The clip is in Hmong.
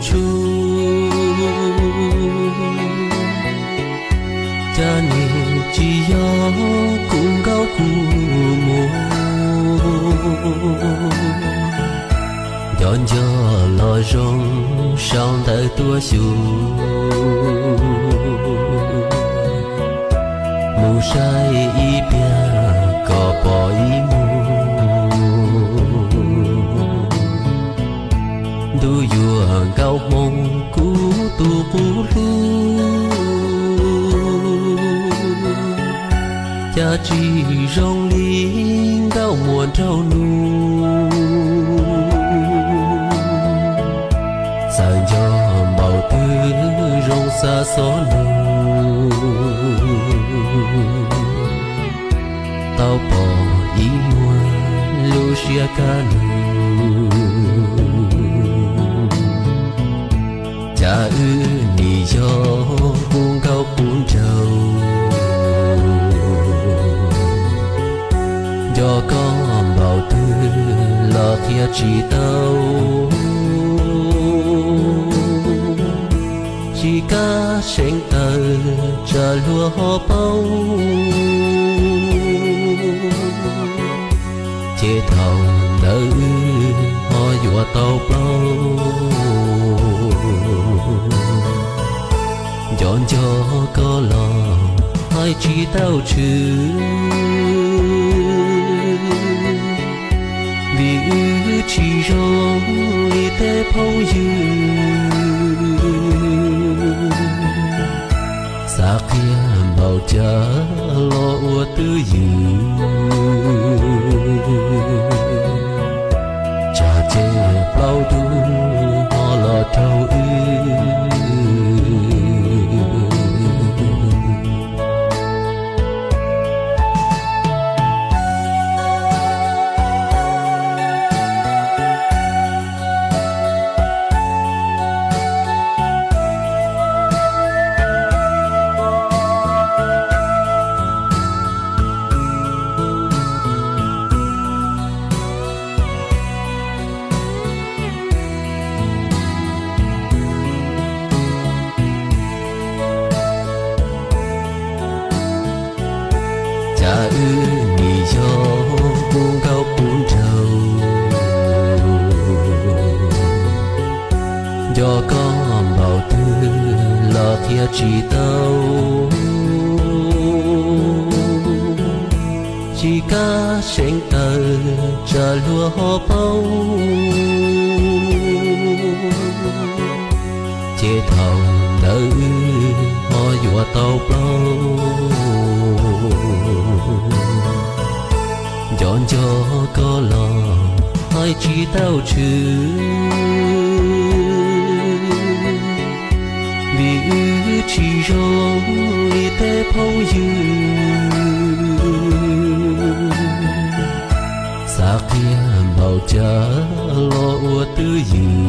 tshua, cas nim tsis yog kuv nkauj kuv muam. Nco nco los zoo sau ntawv tuaj xyuas, mus saib ib pliag kom pom ib mus. Ntuj yuav nkauj hmoob kuv tus qub hlub, cas tsis zoo li nkauj muam nraug nus. Txawm nco npaum twg zoo xa xov nug, tau pom ib muag lub siab kaj lug. Cas wb nim yog kuv nkauj kuv nraug, nco koj npaum twg los qhia tsis tau. Tsis kav seev taw tsam luag ho paub, ces thaum ntawd wb ho yuav tau plaub. Nco nco koj los hais tsis tau tshwm, vim wb tsis zoo li tej phooj ywg. Xav qhia npaum cas los ua twj ywm, tsam ces plaub dub ho los raug wb. Cas wb nim yog kuv nkauj kuv nraug, nco koj npaum twg los qhia tsis tau. Tsis kav seev taw tsam luag ho paub, ces thaum ntawd wb ho yuav tau plaub. Nco nco koj los hais tsis tau tshwm, vim wb tsis zoo li tej phooj ywg. Xav qhia npaum cas los ua twj ywm,